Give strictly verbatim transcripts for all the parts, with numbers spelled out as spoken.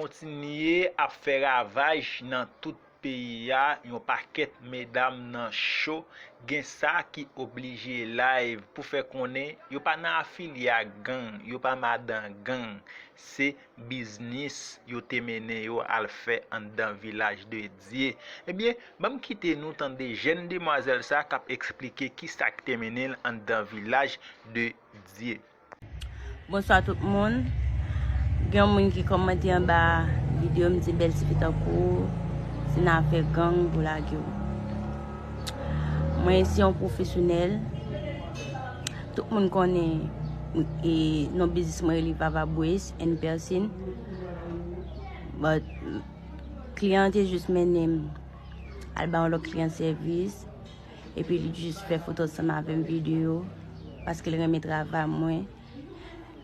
Kontinye ap fè ravaj nan tout peyi a, yon pakèt medam nan cho, gen sa ki oblije live pou fè konnen yo pa nan afilye ak gang, yo pa madan gang, se biznis yo te mennen yo al fè anndan Vilaj de Dye. Ebyen, ban m kite nou tande jèn demwazèl sa k ap eksplike kisa k te mennen l anndan Vilaj de Dye. Bonswa tout moun. Gen yon moun ki kòmante anba videyo m di bèl tifi tankou w, se nan afè gang pou lage w. Mwen se yon pwofesyonèl. Tout moun konnen e, non biznis mwen rele Vava Boys and Person. But kliyan an te jis mennen m al ba yon lòt kliyan sèvis. Epi li jis fè foto ansanm avè m videyo, paske l renmen travay mwen.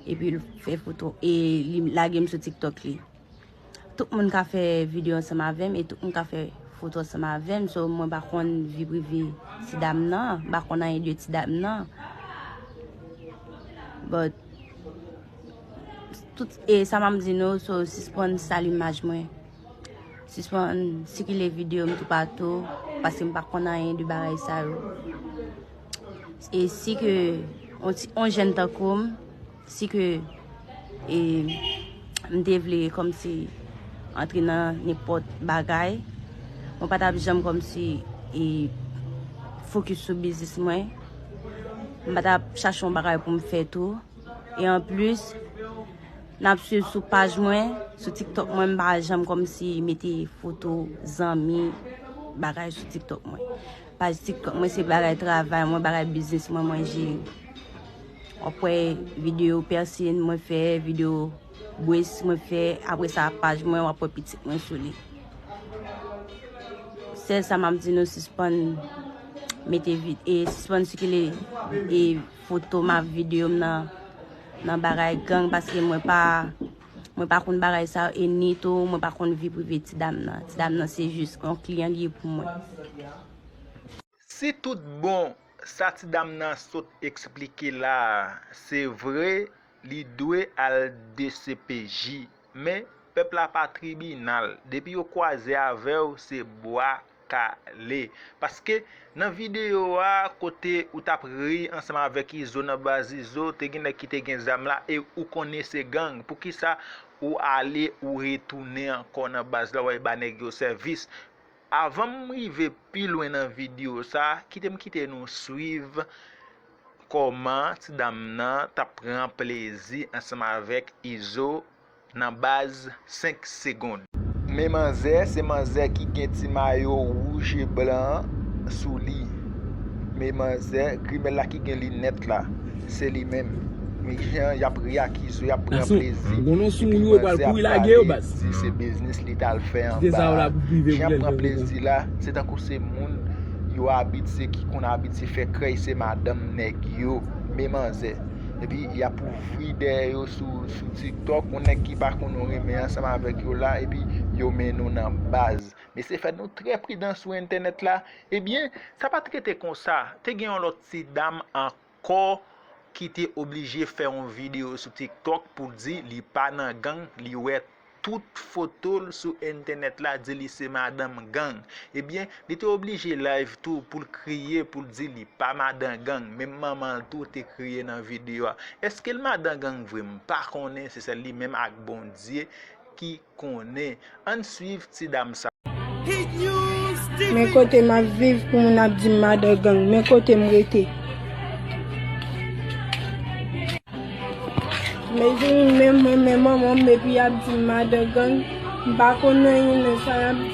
Epi l fè foto e li lage m sou TikTok li. Tout moun ka fè videyo ansanm avè m e tout moun ka fè foto ansanm avè m. So mwen pa konn vi prive ti dam nan, m pa konn anyen de ti dam nan. But tout e sa m ap di nou, so sispann sal imaj mwen. Sispann sikile videyo m toupatou, paske m pa konn anyen de bagay sa yo. E si ke on ti, on jèn tankou m, si ke e, m te vle kòmsi antre nan nenpòt bagay, mwen pa t ap janm kòmsi e, fokis sou biznis mwen. M pa t ap chache yon bagay pou m fè tou. E anplis, n ap swiv sou paj mwen, sou TikTok mwen, m pa janm kòmsi mete foto zanmi, bagay sou TikTok mwen. Paj TikTok mwen se bagay travay mwen, bagay biznis mwen, mwen jere. W ap wè videyo pèsin mwen fè, videyo bwes mwen fè, apre sa paj mwen, w ap wè pitit mwen sou li. Sèl sa m ap di nou, sispann mete vid, e sispann sikile e foto m ak videyo m nan, nan bagay gang, paske mwen pa, mwen pa konn bagay sa yo, e ni tou, mwen pa konn vi prive ti dam nan. Ti dam nan se jis yon kliyan li ye pou mwen. Si tout bon sa ti dam nan sot eksplike la a se vre, li dwe al D C P J. Men, pèp la pa tribinal. Depi yo kwaze avè w, se bwa kale. Paske nan videyo a, kote ou t ap ri ansanm avèk Izo nan baz Izo, te gen nèg ki te gen zam la e ou konnen se gang. Poukisa ou ale, ou retounen ankò nan baz la, w al ba nèg yo sèvis? Avan m rive pi lwen nan videyo sa, kite m kite nou swiv kòman ti dam nan t ap pran plezi ansanm avèk Izo nan baz senk segonn. Men manzè, se manzè ki gen ti mayo wouj e blan an sou li. Men manzè, grimèl la ki gen linèt la, se li menm. Men jan y ap ri ak Izo, y ap pran plezi. Epi manzè ap pale, di se biznis li t al fè anba a. Jan y ap pran plezi la, se tankou se moun yo abitye ki konn abitye fè krèy, se madanm nèg yo. Men manzè. Epi y ap ouvri dèyè yo sou, sou TikTok, yon nèg ki pa konn ou renmen ansanm avèk yo la, epi yo mennen w nan baz. Mesye, fè nou trè pridan sou entènèt la. Ebyen, sa pa t rete konsa. Te gen yon lòt ti dam ankò ki te oblije fè yon videyo sou TikTok pou l di li pa nan gang, li wè tout foto l sou entènèt la di li se madanm gang. Ebyen, li te oblije live tou pou l kriye, pou l di li pa madan gang. Menm manman l tou te kriye nan videyo a. Èske l madan gang vre? M pa konnen, se sèl li menm ak Bondye ki konnen. Ann swiv ti dam sa. Men kote m ap viv pou moun ap di m madan gang. Men kote m rete. Mezanmi, men mwen, men manman m, epi y ap di m madan gang. M pa konn anyen nan sa y ap di.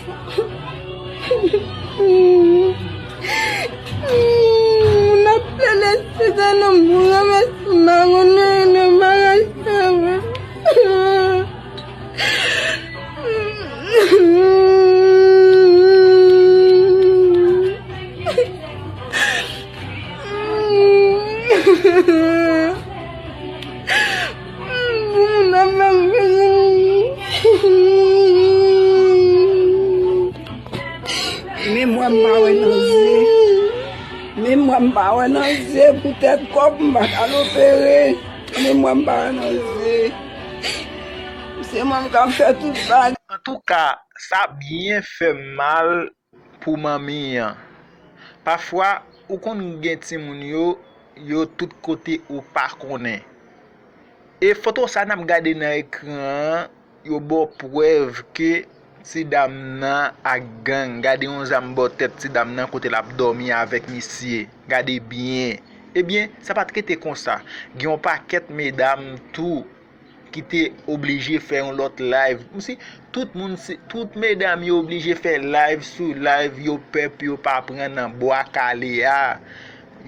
Moun ap pale sida nan m, ranmase m, pa konn anyen nan bagay sa yo. Memwa m pa wè nan zye. Memwa m pa wè nan zye. Poutèt kòb m pa t al opere. Memwa m pa wè nan zye. Se mwen k ap fè tout bagay. Antouka, sa byen fè m mal pou manmi an. Pafwa, ou konn gen timoun yo, yo tout kote ou pa konnen. E foto sa n ap gade nan ekran an, yo ba w prèv ke ti dam nan ak gang. Gade yon zam bò tèt ti dam nan kote l ap dòmi avèk misye. Gade byen. Ebyen, sa pa t rete konsa. Gen yon pakèt medam tou ki te oblije fè yon lòt live. Kòmsi tout moun, tout medam yo oblije fè live sou live, yo pè pou yo pa pran nan bwa kale a.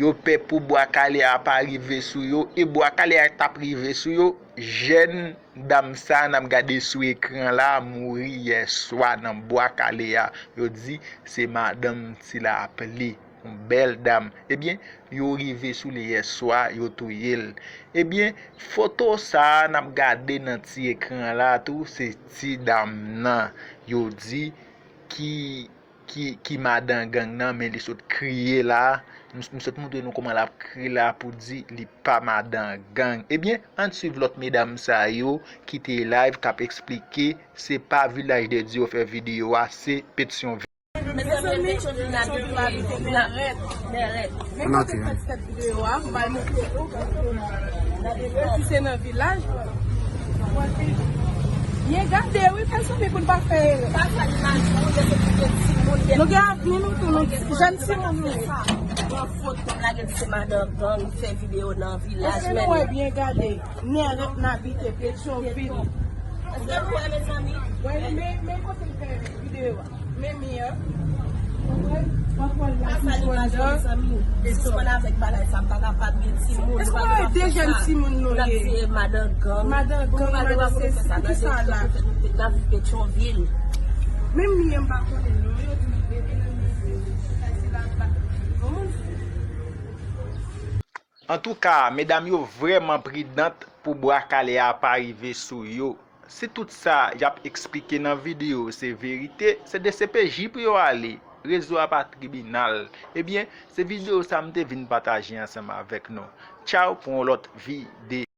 Yo pè pou bwa kale a pa rive sou yo. E bwa kale a t ap rive sou yo, jèn dam sa n ap gade sou ekran la mouri yèswa nan bwa kale a. Yo di se madanm Ti Lapli, yon bèl dam. Ebyen, yo rive sou li yèswa, yo touye l. Ebyen, foto sa a n ap gade nan ti ekran la tou, se ti dam nan. Yo di ki ki, ki madan gang nan, men li sot kriye la. M, m sot montre nou kòman l ap kriye la pou di li pa madan gang. Ebyen, ann swiv lòt medam sa yo ki te live k ap eksplike se pa Vilaj de Dye yo fè videyo a, se Petyonvil. Mezanmi, Petyonvil la depi Petyonvil la rèd, lè rèd. Men kote fèt fèt videyo a, m bay montre nou. Epi se nan vilaj. Byen gade wi, mezanmi, pou n pa fè erè. Nou gen avni nou tou, nou jèn timoun nou ye. Pran foto, lage se madan gang, fè videyo nan vilaj. Èske nou wè byen gade? Nèrèt n abite Petyonvil. Èske nou wè, mezanmi? Wè, men, men kote l fè videyo a. Men mi an. Wè, wè, wè, la Pasa li pa jwenn zanmi. Sispann avèk bagay sa, m pa kapab gen timoun. Èske w wè de jèn timoun nou ye? Madan gang. Madan gang, madan sesi, poukisa la? N ap viv Petyonvil. Menm mi an, m pa konnen non, yo di m bebe nan mize. Antouka, medam yo vrèman pridant pou bwa kale a pa rive sou yo. Si tout sa y ap eksplike nan videyo se verite, se D C P J pou yo ale. Rezo a pa tribinal. Ebyen, se videyo sa m te vin pataje ansanm avèk nou. Tchaw pou yon lòt videyo.